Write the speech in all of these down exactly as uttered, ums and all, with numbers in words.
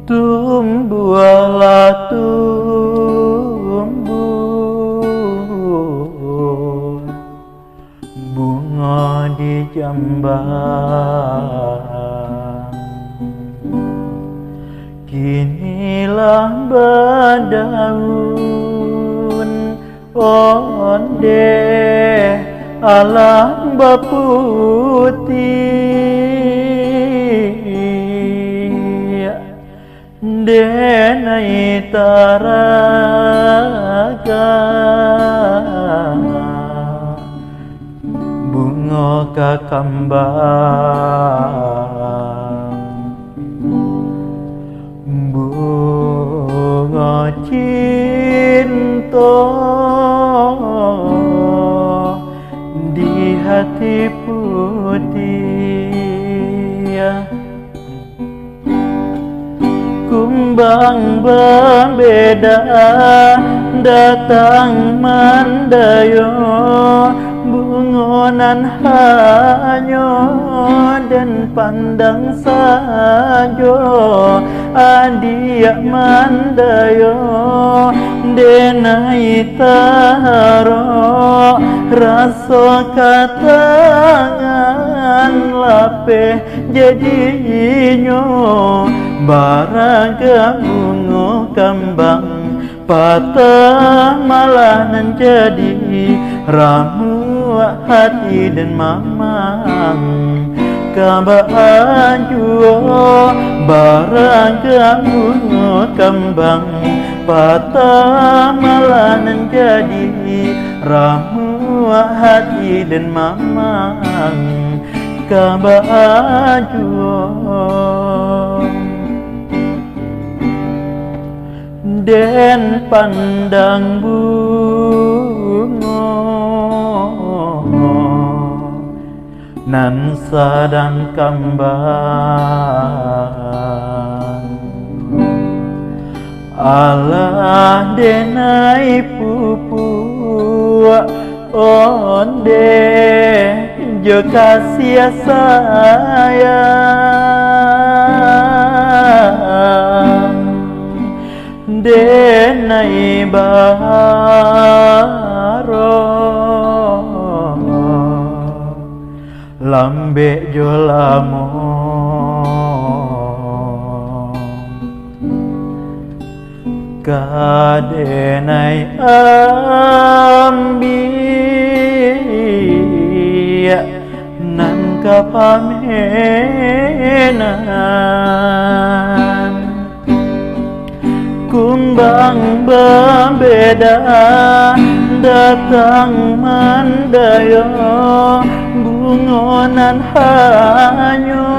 Tumbuahlah tumbuh bungo di jambang. Kini lah badaun, ondeh alah baputiah. Denai taraga bungo ka kambang. Bungo cinto di hati putiah. Kumbang babeda datang mandayo, bungo nan hanyo den pandang sajo. Adiak mandayo, denai taro raso katangan lapeh. Jadinyo baraga bungo kambang, patah malah nan jadi, ramuak hati den mamang. Ka baa juo baraga bungo kambang, patah malah nan jadi, ramuak hati den mamang. Ka baa juo den pandang bungo nan sadang kambang. Alah denai pupuak ondeh jo kasiah sayang, denai baharok lambek jo lamo. Ka denai ambiak nan ka pamenan. Kumbang babeda datang mandayo, bungo nan hanyo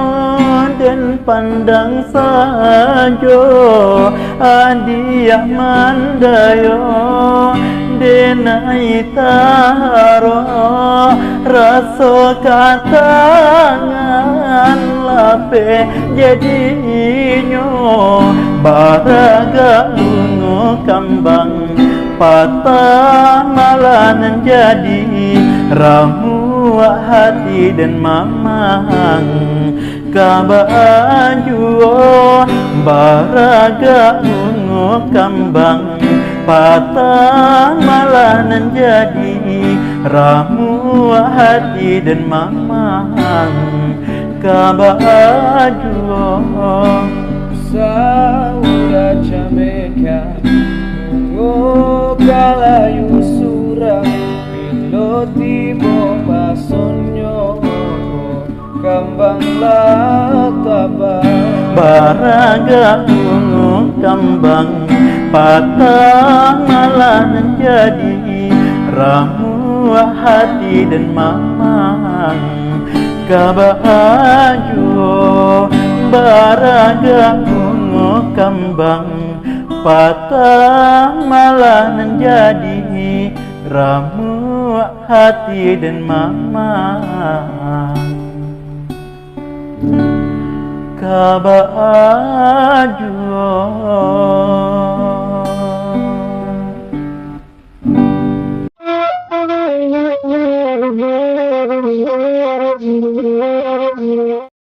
den pandang sajo. Adiak mandayo, denai taro raso katangan lapeh. Jadinyo baraga bungo kambang, patah malah nan jadi, ramuak hati den mamang. Ka baa juo baraga bungo kambang, patah malah nan jadi, ramuak hati den mamang. Ka baa juo. Saudah cameka bungo kalayu surang, bilo tibo masonyo kambang lah tabang. Baraga bungo kambang, patah malah nan jadi, ramuak hati den mamang. Ka baa juo baraga bungo kambang, patah malah nan jadi, ramuak hati den mamang. Ka baa juo.